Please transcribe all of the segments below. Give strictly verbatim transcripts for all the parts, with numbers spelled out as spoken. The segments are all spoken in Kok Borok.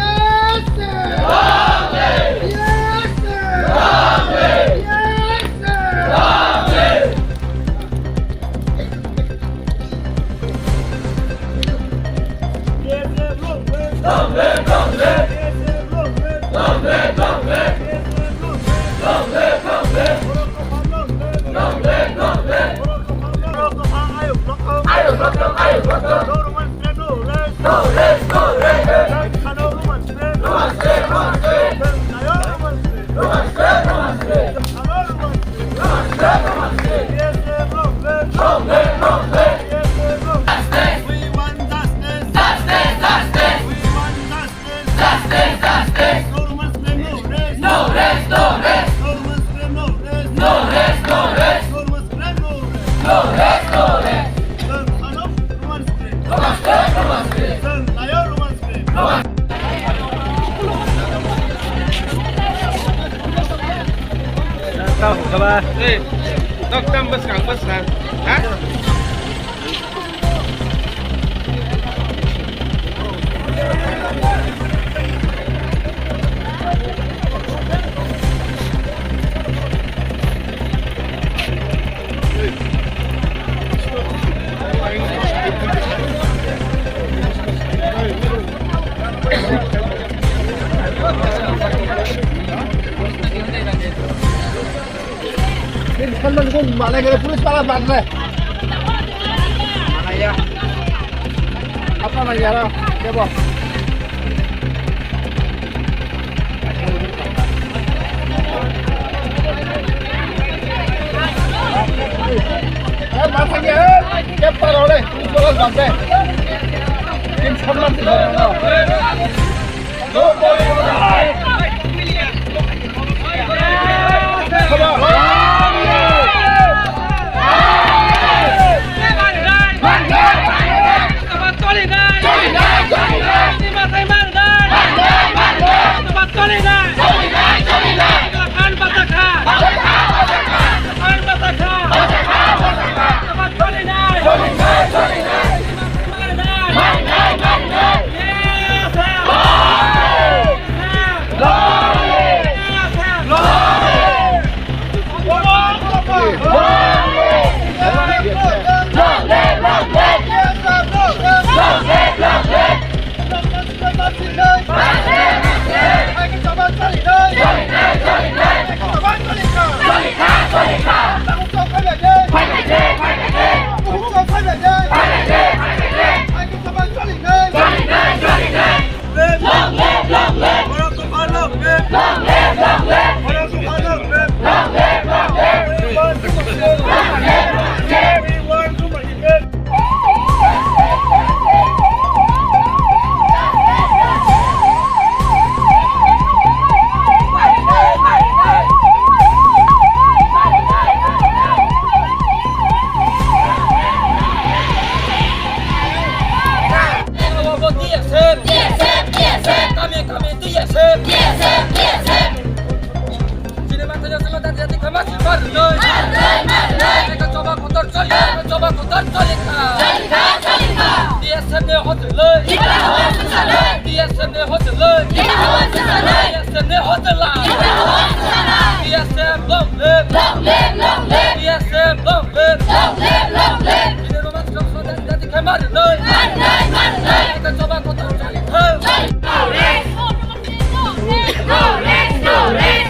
Yes, sir! Yes, sir! Yes, sir! We want justice. Justice, justice. We want justice. Justice, justice. No woman's claim, no rest. No rest, no rest. No woman's claim, no rest. No rest, no rest. No woman's claim, no rest. No rest, no rest. Son of woman's claim. Woman's claim, woman's claim. Son, layo woman's claim. Woman's Tau, kaba. Eh, tok tam bwskang, bwskang. Ha? Ini kan mendukung mana kira polis pala bantai. Mana ya? Apa mana ya? Coba. Eh, masa ya? Cepat oleh polis pala bantai. Ini kan mendukung. Long live, long live! Bharat Kumar long live! Bharat Kumar long live! Long live, long live! We want to We want to T S F! T S F! T S F! Kami, kami, T S F! T S F! T S F! Chini manthaino chwngno dati dati kha ma silbar rwnoi. Mar rwnoi, mar rwnoi. Eka choba kotor choli, eka choba kotor choli kha. Choli kha, choli kha. T S F ni hoteloi. Tika hawa susanoi. T S F ni hoteloi. Tika hawa susanoi. T S F ni hoteloi. Tika hawa susanoi. T S F long live. Long live, long live. T S F long live. Long live, long live. Chini manthaino chwngno dati dati kha ma rwnoi. Mar rwnoi, mar rwnoi. Eka choba kotor choli kha. Choli kha. No rest, no rest, no rest.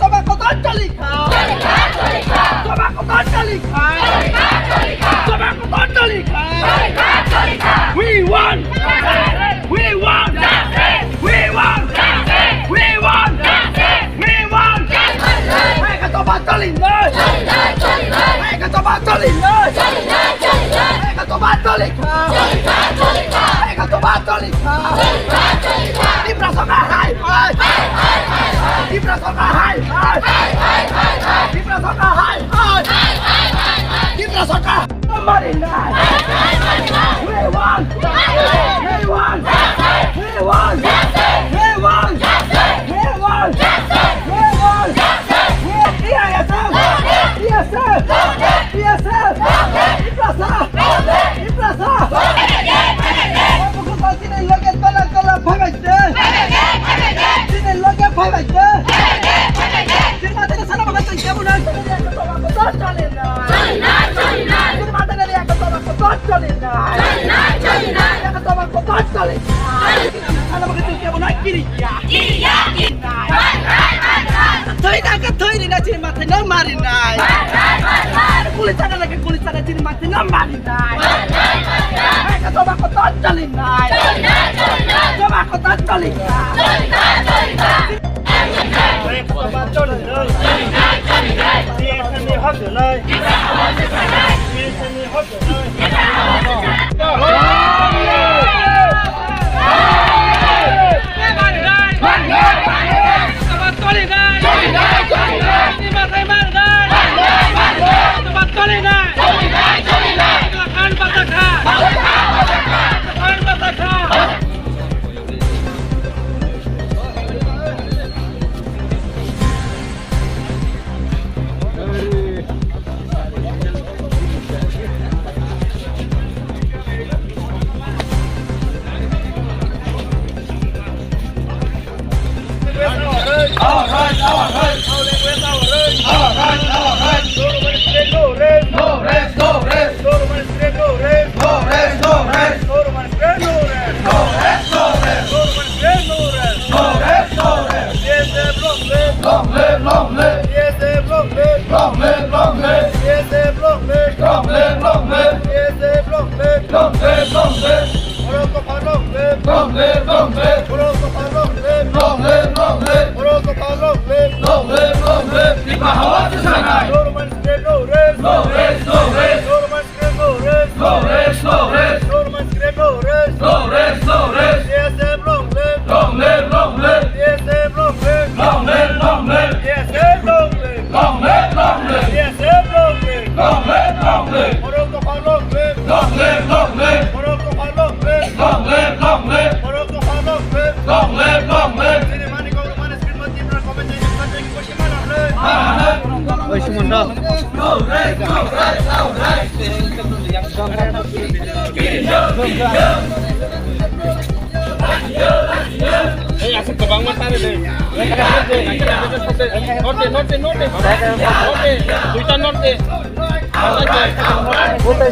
Tobacco don't chali kha. Tobacco don't chali kha. Tobacco don't chali kha. We want. We want. We want. We want. We want. Hai ka tobacco chali nai. Hai ka tobacco chali nai. Hai ka tobacco chali kha. Hai ka tobacco chali kha. Tiprasa ka hai hai. Tiprasa ka hai hai. Tiprasa ka hai hai. Tiprasa ka mari nai. We want. We want. We want. We want. We want. We want. T I S F. T S F. T S F. Tiprasa. Tiprasa. Chini loge tola tola phaibaite. Chini loge phaibaite. Chini matani sana baga tong kebo na. Chini matani ya ka tola ko chali na. Ya ka tola ko chali. Sana baga tong kebo na kiri ya. Kiri ya. Thoi na ka thoi ri na chini mathai no mari nai. Kuli chana lagi kuli chana chini mathai no mari nai. Hai ka tobacco don't chali nai. Tobacco don't chali nai. Our right, our right. Our right, our right. Our right, our right. No rest, no rest. No rest, no rest. No rest, no rest. No rest, no rest. No rest, no rest. No rest, no rest. No rest, no rest. B S F long live. Long live, long live. B S F long live. Long live, long live. B S F long live. Long live, long live. B S F long live. Long live, long live. Borok dopha long live. Long live, long live. Borok dopha long live. Long live, long live. Borok dopha long live. Long live, long live. Tiprasa hawa se sanai. No man's grave, no rest. No rest, no rest. No man's grave, no rest. No rest, no rest. No man's grave, no rest. No rest, no rest. B S F long live. Long live, long live. B S F long live. Long live, long live. B S F long live. Long live, long live. B S F long live. Long live, long live. Borok dopha long live. Long live, long live. Borok dopha long live. Long live, long live. Borok dopha long live. Long live, long live. Chini Manik Babu, Manik Srimati, Indra Kobe, Jai Jai Sri Krishna, Jai Krishna. Oi, Suman da. No rest, no rest, no rest. Ei, aswk kwbangma tare de. Norte, norte, norte. Norte, duita norte. Norte.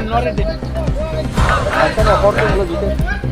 Norte. Acha na hor tong lo jite.